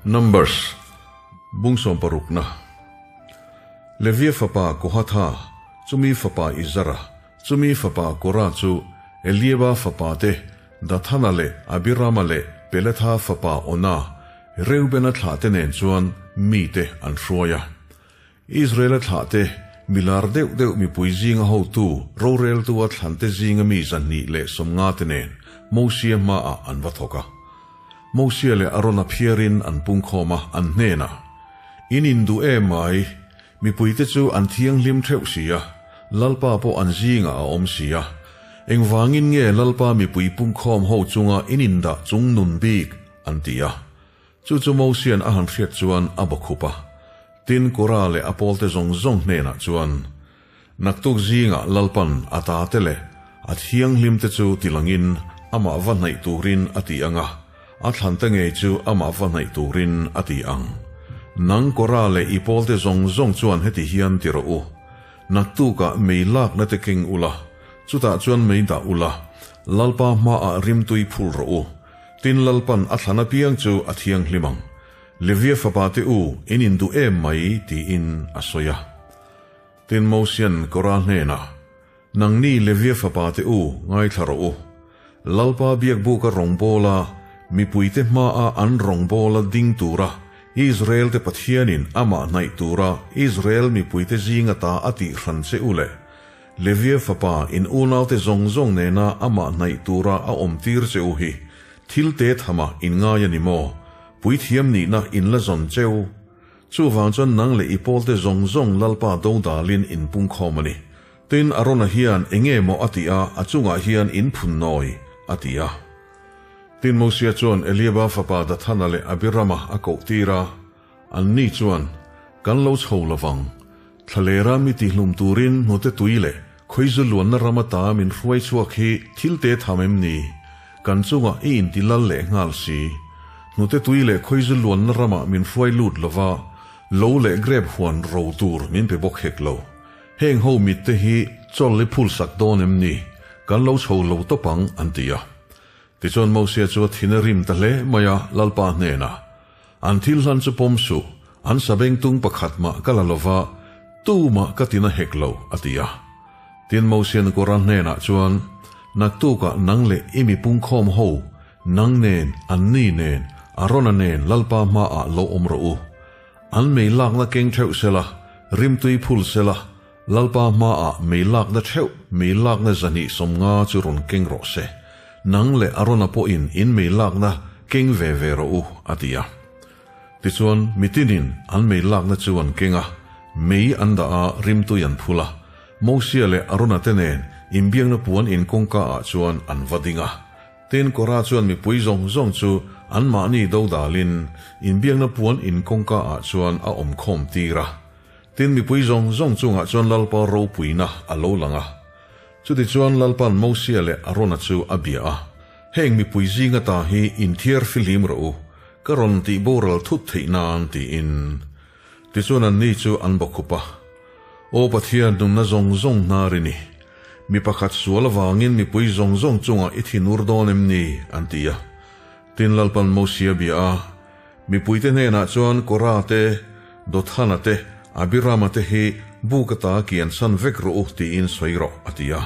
Numbers, Bung sawmparukna. Levia fapa Kohatha, chumi fapa Izara, chumi fapa Kora chu Eliaba fapa te Dathana leh Abirama leh Peletha fapa Ona, Reubena thlah te nen chuan mite an hruai a. Israela thlah te, milar deuh deuh mipui zinga hotu, roreltu a thlan te zinga mi 250 te nen Mosia hmaah an va thawk a. Mosia leh Arona phiarin an pungkhawm a, an hnenah, In induh em mai? Mipuite chu an thianghlim theuh si a, Lalpa pawh an zingah a awm si a. Engvangin nge Lalpa mipui pungkhawm ho chunga in indah chung nun bik? an ti a. Chu chu Mosia'n a han hriat chuan a bawkhup a. Tin, Kora leh a pawlte zawng zawng hnenah chuan, Naktuk zingah Lalpan a tate leh a thianghlimte chu tilangin amah va hnaih turin a ti ang a, a thlante ngei chu amah va hnaih turin a ti ang. Nang Kora leh i pawlte zawng zawng chuan heti hian ti rawh u, Naktukah mei lakna te keng ula, chutah chuan mei dah ula, Lalpa hmaah rimtui phul rawh u. Tin, Lalpan a thlan apiang chu a thianghlim ang. Levia fapa te u, in induh em mai, tiin a sawi a. Tin, Mosia'n Kora hnenah, Nangni Levia fapa te u, ngaithla rawh u. Lalpa biakbuka rawngbawla, mipuite hmaa an rawngbawla ding tura Israel-te Pathianin amah hnaih tura Israel mipuite zinga ta a tih hran che u leh Levia fapa in unaute zawng zawng nena amah hnaih tura a awmtir che u hi thil te thama in ngai a ni maw? Puithiam nihna in la zawn cheu. Chuvang chuan nang leh i pawlte zawng zawng Lalpa dodalin in pungkhawm a ni. Tin, Arona hian enge maw a tih a, a chungah hian in phun nawi, a ti a. Tin, Mosia chuan Eliaba fapa Dathana leh Abirama a koh tir a, anni chuan, Kan lo chho lovang. Thlalera mi tihlum turin hnute tui leh khawizu luanna ram ata min hruai chhuak hi thil te tham em ni? Kan chungah i inti lal leh nghal si. Hnute tui leh khawizu luanna ramah min hruai lut lova, lo leh grep huan ro tur min pe bawk hek lo. Heng ho mitte hi chawl i phul sak dawn em ni? Kan lo chho lo tawp ang, an ti a. Tichuan Mosia chu a thin a rim ta hle mai a, Lalpa hnenah, An thil hlan chu pawm suh, an sabengtung pakhat mah ka la lova, tumah ka tina hek lo, a ti a. Tin, Mosian Kora hnenah chuan, Naktukah nang leh i mi pungkhawm ho, nang nen, anni nen, Arona nen Lalpa hmaah lo awm rawh u. An mei lakna keng theuh sela, rimtui phul sela, Lalpa hmaah mei lakna theuh, mei lakna 250 chu rawn keng rawh se. Nang leh Arona pawhin in mei lakna keng ve ve rawh u, a ti a. Tichuan, mitinin an mei lakna chu an keng a, mei an dah a, rimtui an phul a. Mosia leh Arona te nen inbiakna puan in kawngka ah chuan an va ding a. Tin, Kora chuan mipui zawng zawng chu anmahni dodalin inbiakna puan in kawngka ah chuan a awmkhawm tir a. Tin, mipui zawng zawng chungah chuan Lalpa ropuina a lo lang a. Chutichuan Lalpa'n Mosia leh Arona chu a bia a, Heng mipui zinga ta hi inthiar fihlim rawh u, ka rawn tih boral thut theih nan, tiin. Tichuan anni chu an bawkhup a. Aw Pathian, nunna zawng zawng hnar i ni. Mi pakhat sual avangin mipui zawng zawng chungah i thinur dawn em ni? an ti a. Tin, Lalpa'n Mosia bia a, Mipuite hnenah chuan Kora te, Dothana te, Abirama te hi buk ata kian san vek rawh u tiin sawi rawh, a ti a.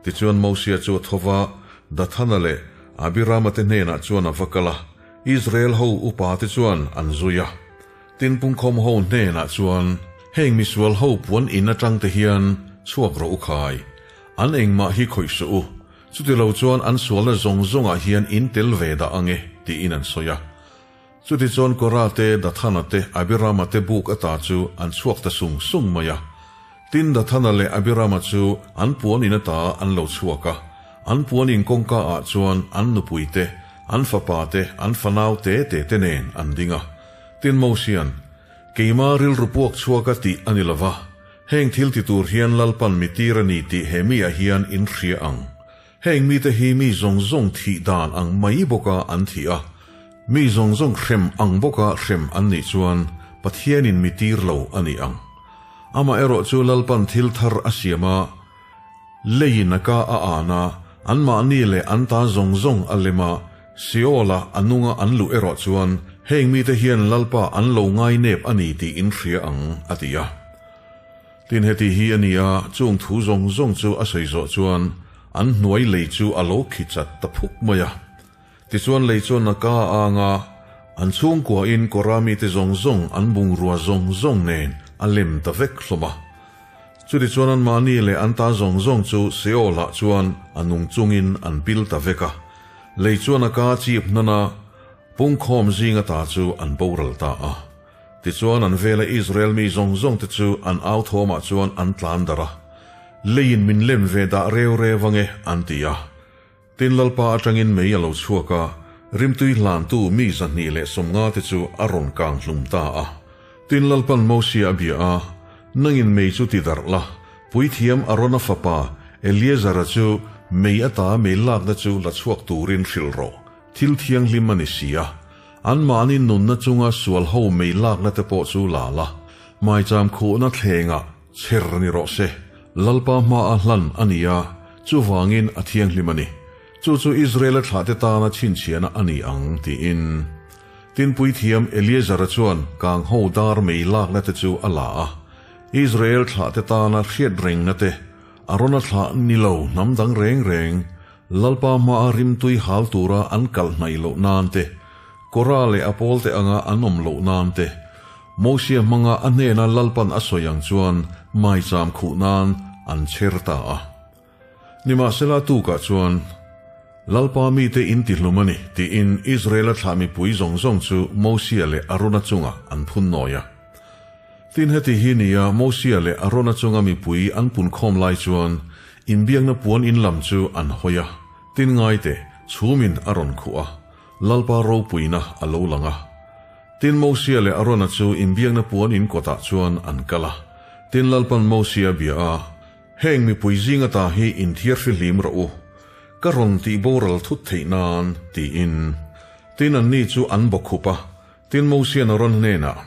Tichuan Mosia chu a tho va, Dathana leh Abirama te hnenah chuan a va kal a, Israel ho upa te chuan an zui a. Tin pungkhawm ho hnenah chuan, Heng misual ho puan in atang te hian chhuak rawh u khai, an engmah hi khawih suh u, Chutilo chuan an sualna zawng zawngah hian in tel ve dah ang e, tiin an sawi a. Chutichuan Kora te, Dathana te, Abirama te buk ata chu an chhuak ta sung sung mai a. Tin, Dathana leh Abirama chu an puan in ata an lo chhuak a. An puan in kawngka ah chuan an nupui te, an fapa te, an fanau te te te nen an ding a. Tin, Mosia'n, Keima rilru puak chhuak a tih a ni lova, Heng thil ti tur hian Lalpan mi tir a ni tih he mi ah hian in hria ang. Heng mite hi mi zawng zawng thih dan ang mai bawka an thih a, mi zawng zawng hrem ang bawka hrem an nih chuan Pathianin mi tir lo a ni ang. Amaherawh chu Lalpan thil thar a siam a, leiin a ka a an a, anmahni leh an ta zawng zawng a lem a, Seol-a a nunga an luh erawh chuan Heng mite hian Lalpa an lo ngainep a ni tih in hria ang, a ti a. Tin, heti hi a ni a, chung thu zawng zawng chu a sawi zawh chuan an hnuai lei chu a lo khi chat ta phuk mai a. Tichuan lei chuan a ka a ang a, an chhungkuain Kora mite zawng zawng an bungrua zawng zawng nen a lem ta vek hlawm a. Chutichuan anmahni leh an ta zawng zawng chu Seol-ah chuan a nung chungin an pil ta vek a. Lei chuan a ka chip hnan a, pungkhawm zinga ta chu an boral ta a. Tichuan an vela Israel mi zawng zawngte chu an au thawmah chuan an tlan darh a, Leiin min lem ve dah reu reu ange, an ti a. Tin Lalpa atangin mei a lo chhuak a, rimtui hlantu mi 250 te chu a rawn kang hlum ta a. Tin Lalpan Mosia a bia a, Nangin mei chu ti darh la, puithiam Arona fapa Eleazara chu mei ata mei lakna chu la chhuak turin hrilh rawh, thil thianghlim a ni si a. Anmahni nunna chunga sual ho mei lakna te pawh chu la la, maicham khuhna thlengah Chher ni rawh se, Lalpa hmaa hlan a ni a, chuvangin a thianghlim a ni. Chu chu Israela thlahte tana chhinchhiahna a ni ang, tiin. Tin puithiam Eleazara chuan kang ho dar mei lakna te chu a la a, Israel thlahte tana hriat rengna te, Arona thlah ni lo hnam dang reng reng, Lalpa hmaa rimtui hal tura an kalh hnaih loh nan te, Kora leh a pawlte anga an awm loh nan te, Mosia hmanga a hnena Lalpan a sawi ang chuan maicham khuh nan an chher ta a. Nimahsela tukah chuan, Lalpa mite in tihlum a ni, tiin Israela thlah mipui zawng zawng chu Mosia leh Arona chungah an phun nawi a. Tin heti hi nia Mosia leh Arona chunga mipui an pun khawm lai chuan inbiakna puan in lam chu an hawi a, tin ngaite chhumin a rawn khuh a, Lalpa ropuina a lo lang a. Tin Mosia leh Arona chu inbiakna puan in kawtah chuan an kal a. Tin Lalpan Mosia a bia a, Heng mipui zinga ta hi inthiar fihlim rawh u, ka rawn tih boral thut theih nan, tiin. Tin anni chu an bawkhup a. Tin Mosia'n Aron hnenah,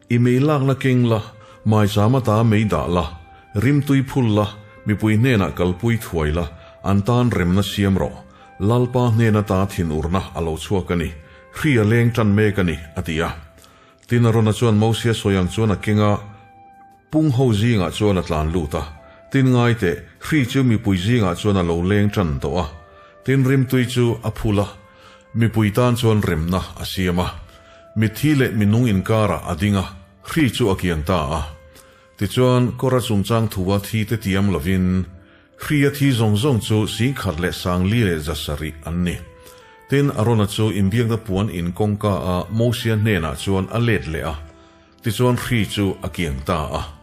I mei lakna keng la, maicham ata mei dah la, rimtui phul la, mipui hnenah kalpui thuai la, an tan remna siam rawh. Lalpa hnen ata thinurna a lo chhuak a ni, hri a leng tan mek a ni, a ti a. Tin Arona chuan Mosia sawi ang chuan a keng a, pung ho zingah chuan a tlan lut a. Tin ngai teh, hri chu mipui zingah chuan a lo leng tan tawh a. Tin rimtui chu a phul a, mipui tan chuan remna a siam a. Mitthi leh minung inkarah a ding a, hri chu a kiang ta a. Tichuan, Kora chungchang thua thi te tiam lovin, hri a thi zawng zawng chu 10,000 leh 470 an ni. Tin, Arona chu inbiakna puan in kawngka a Mosia hnenah chuan a let leh a, tichuan hri chu a kiang ta a.